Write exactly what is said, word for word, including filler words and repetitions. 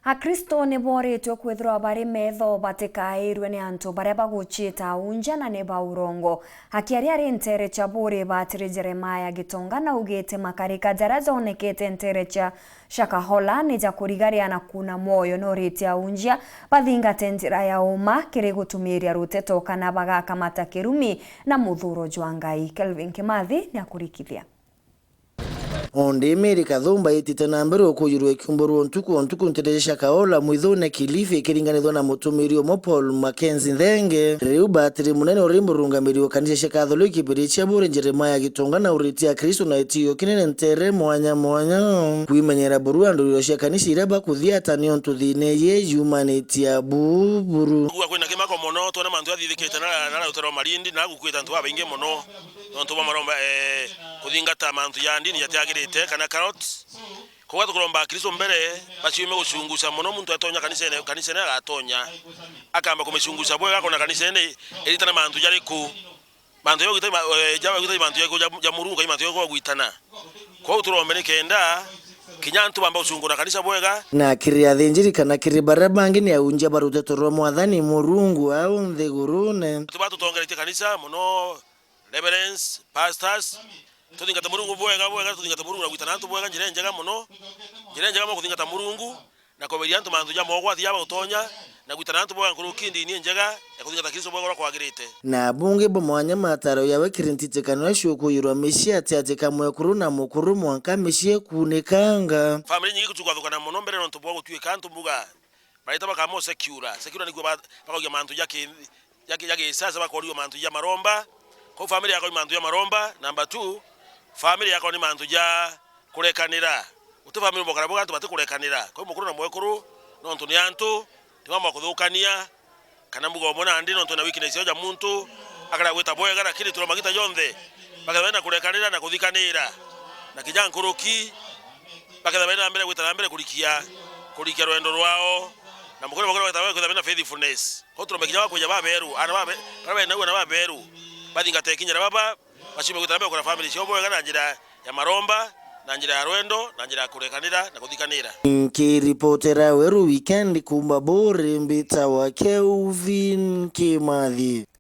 Akristo ni booritwe kwithirwa bari metho batikairue ni antu baria baguciita aunja na ni ba urongo. Akiaria ari nteere cia Buuri, Batiri Jeremiah Gitonga naugite makarika jaria joonekete nteere cia Shakahola ni ja kurigaria na kuuna mwoyo, na uritie aunjia bathingate njira ya uuma kiri gutumiiria ruteto kana bagakamata kirumi na muthuuro jwa Ngai. Kelvin Kimathi ni akurikithia. O ndi Mary Kathumba itite na mbere ukujirwa ikiumburwa ntuku o ntuku nteere cia Shakahola mwithune Kilifi ikiringanithwa na mutumiri umwe Paul Mackenzie Nthenge. Riu batiri munene uri murungamiri wa kanisa cia Katholiki biri cia Buuri Jeremiah Gitonga na uritie Akristo na itio kinene nteere mwanya mwanya kwimenyera buru nduriro cia kanisa iria bakuthiata niontu thiina iji yumanitie abu buru. Kuuga kwina kimako mono, twona mantu jathithikite na, na, na rutaro Malindi, na gukuite antu babaingi mono nontu bwa maromba, eh, kuthingata mantu ja ndini jatiagirite kana cults. Koguo tukuromba Akristo mbere baciume gucunguca mono, muntu atonya kanisene, kanisene agatonya, akamba kumicunguca bwega, akona kanisene iritana mantu jariku. Mantu ja gwita ma-, eh, ja gwita mantu ja, ja, ja Murungu, kai mantu ja gwitana. Kwou turombe ni kenda kinya antu bamba gucungura kanisa bwega. Na kiri athinjiri kana kiri baria bangi ni aunjia ba ruteto rwa Mwathani Murungu au nthigurune. Antu batutongeretie kanisa mono, reverends, pastors, tuthingate Murungu bwega bwega, tuthingate Murungu na gwitana antu bwega, njira injega mono, njira injega mono kuthingata Murungu. Na kweberia antu mantu ja mogwati ja bagutonya, na gwitana antu bwega nkuruki ndini injega ya kuthingata Kristo bwega uria kwagirite. Na abunge ba mwanya mataro yawe kiri ntitikanio cia kuirwa micii ati ati ka mwekuru na mukuru mwanka micii kuunikanga. Family nyingi kuchukua thukana mono mbere nontu bwa gutuika antu mbuga. Bareta bakamo secular. Secular nikuo ba-, bakaugia mantu ja ki-, ja ki-, ja gisasa, bakorua mantu ja maromba. Kwou family yakwa ni mantu ja maromba. Number two, family yakwa ni mantu ja kurekanira. Guti family mokara boga antu bati kurekanira. Kwou mukuru na mwekuru, nontu ni antu, ti mambo kuthukania, kana mbuga umwe nandi, nontu na weakness ya uja muntu, akara gwita bwega, lakini turo magita jonthe, bakethwa na kurekanira na kuthikanira. Na kinya nkuruki, bakethwa na mbere gwita na mbere kurikia, kurikia rwendo rwao. Na mukuru bakora bakethwa na faithfulness. Kwou turombe kinya bakwija baberu, ana babe, baria benagua na baberu, bathingate kinya na baba, baciume gwita na mbere gukora family ciao bwega na njira ya maromba, na njira ya rwendo, na njira ya kurekanira na kuthikanira. Nkiripotera Weru Weekend kuuma Buuri, mbitawa Kelvin Kimathi.